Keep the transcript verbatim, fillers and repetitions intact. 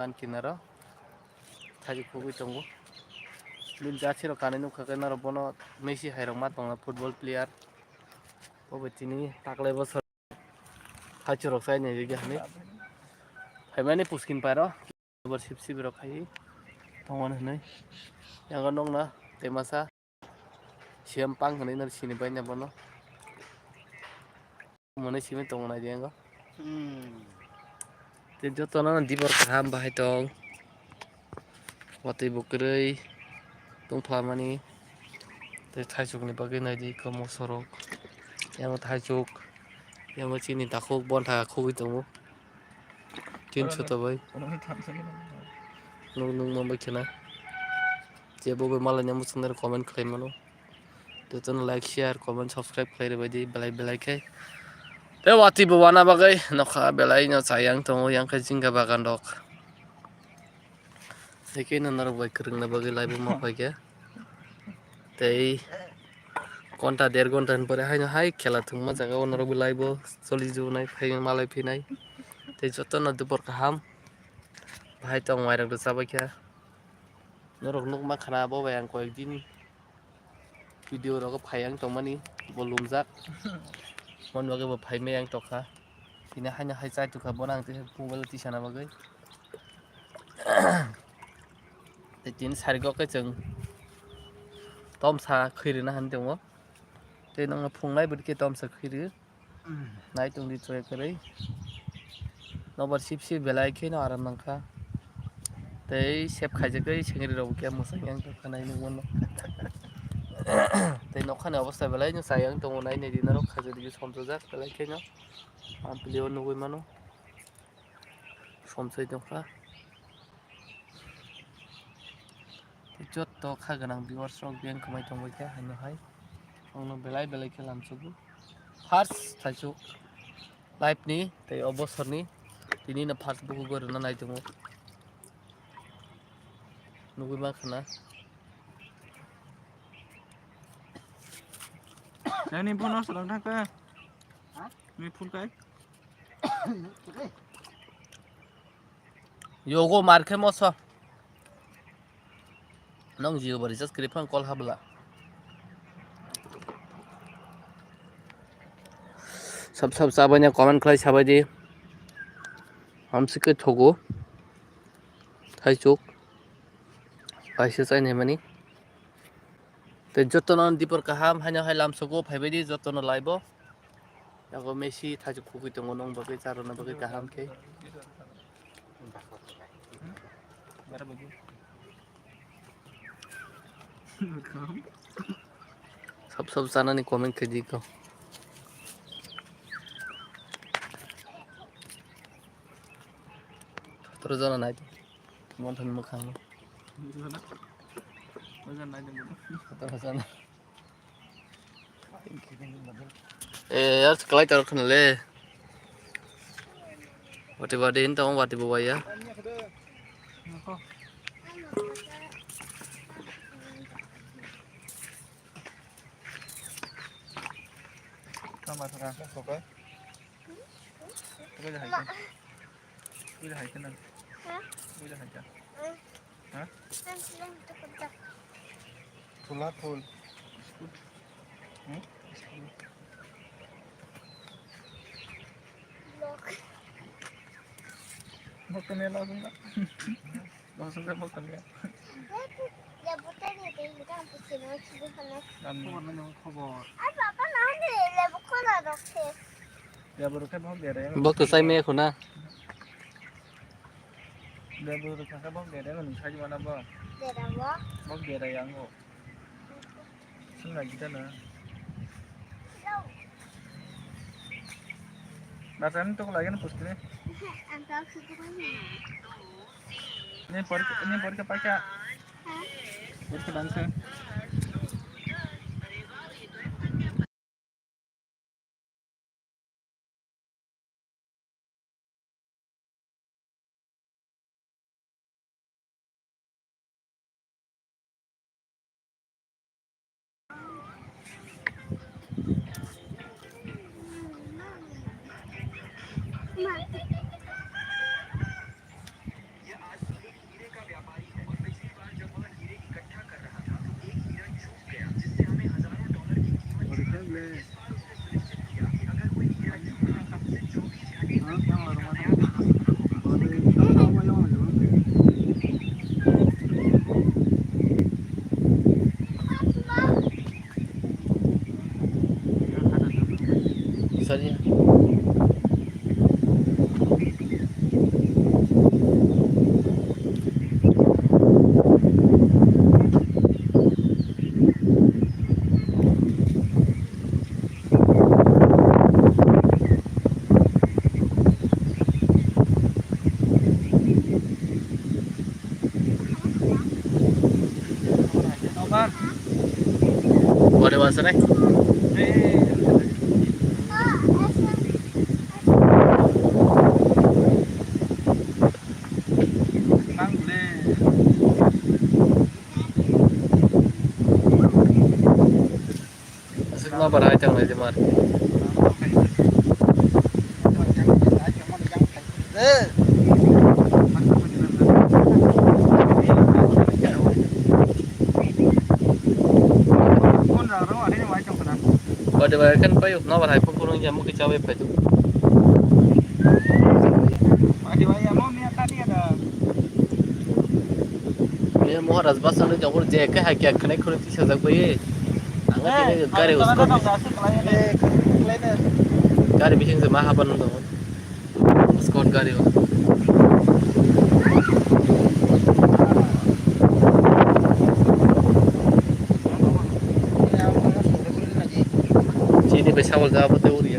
An kinaro thaijwk khugwi tongo. Bini jathirok kanwi nukha khe norok bono Messi hairok ma tongo, football player. Bo bai tini taklai bosor thaichurok chai nai rwgwi hinwi phaimani puskin pairo. Bo sip sip rok khai tongo hinwi. Yango nukna tei masa. Siyam pang hinwi no sini bai na bono. Mone simi tongo nai di yango. Hmm. Tei jotono dibor kaham bahai tong. Watwi bo kwrwi tongpha mani. Tei thaichuk ni bagwi nai di eko mosorok. Yango thaichuk, yango chini takhuk bontha khugwi tongo. Tin soto bai. Nuk, nuk man bai khena. Je bo bai malai ni muchungni comment khlai mano. Jotono like, share, comment, subscribe khlai rwbai di belai belai khe. Tei watwi bo wana bagwi nokha belai no chayang tongo, yang khe jingga bagan rok. Tei khe no norok bai kwrwngna bagwi live o ma phai khe. Tei ghonta der ghonta ni pore haino hai khela thwngma jaga o norok bo live o choli jwnai phai malai phinai. Tei jotono dubor kaham. Bahai tong mairok rwchabai kha. Norok nukma khana bo bai ang koyek din video rogo phai ang tongmani bo lumjak. Mon bagwi bo phai maya ang tokha. Tini haino hai chai tukha bono ang tisa mobile tisana bagwi. Tei tini sari kok khe chwng tomsa khwi rwna han tongo. Tei nokno phunglai bwrwi khe tomsa khwi rw. Nai tong di chwrai kwrwi. Nobar sip sip belai kheno aram nangkha. Tei sep khaijagwi sengri rok khe mwsang yang tongkha nai nukmano. Tei nokhani obostha belai no chayang tongo nai nai di norok khaijagwi somsajak belai kheno. Ampli o nugwi mano. Somsai tongkha. Tei joto kha gwnang viewers rok biyang kwmai tongbai kha haino hai. Ang no belai belai khe lamsugo. First thaichuk live ni tei o bosor ni tini no first bukugo rwna nai tongo. Nugwi mankha na. Nani phone o swrang thangkha. Ni phone kai. Yogo mar khe moso. Nong Jio bo recharge kwrwi phano call habla. Sab sab chabaina comment khlai sabai di. Hamsi khe thogo. Thaichuk. Kaisa chainai mani. Tei jotono dipor kaham haino hai lamsogo phaibai di jotono live o. Yago Messi thaichuk khugwi tongo nong bagwi charwna bagwi kaham khe. Sab sab chanani comment khe di ko. Sotoro jona nai. Monthon mwkhang. Sotoro jona. Eh, yar sekalai taruh kena le. Wati wati ini tamo wati bawa ya. Tambah sekarang kok. Kok aja hai. Kok aja hai kena. Kok aja hai. Ha? Thula thul. Hmm? Bok kene la sungka. Bok sungka bok kene. Ya, buta ni dei, buta ang pusi na, sini sana. Khobor na nang khobor. Ar baba na ni lebu khola dokse. Ya, boro khe bok dere. Bok to sai me khuna. Lebu rwkha khe bok dere, nwng sai mano bo. Dera bo? Bok dera yango. Sung lagi ta na. Hello. Bata ni tok lagi na pusti ni. Ang tak suka ni. Ni por ni por ke pakai. Ha? Por ke bangsa. Sorry. Bore wasre. Aswk ma bara hai tong lai de mar. Bade bai kan payo, no bar hai phone phone ya mo kicha bai paidu. Bade bai ya mo mi ka dia da. Miya Maharaj bus ani jabor je ke hai kya khane khore tisa jak bai. Ang tini gari usko. Gari bising se ma haban do. Escort gari o. Chini bai sawal jabo te uri.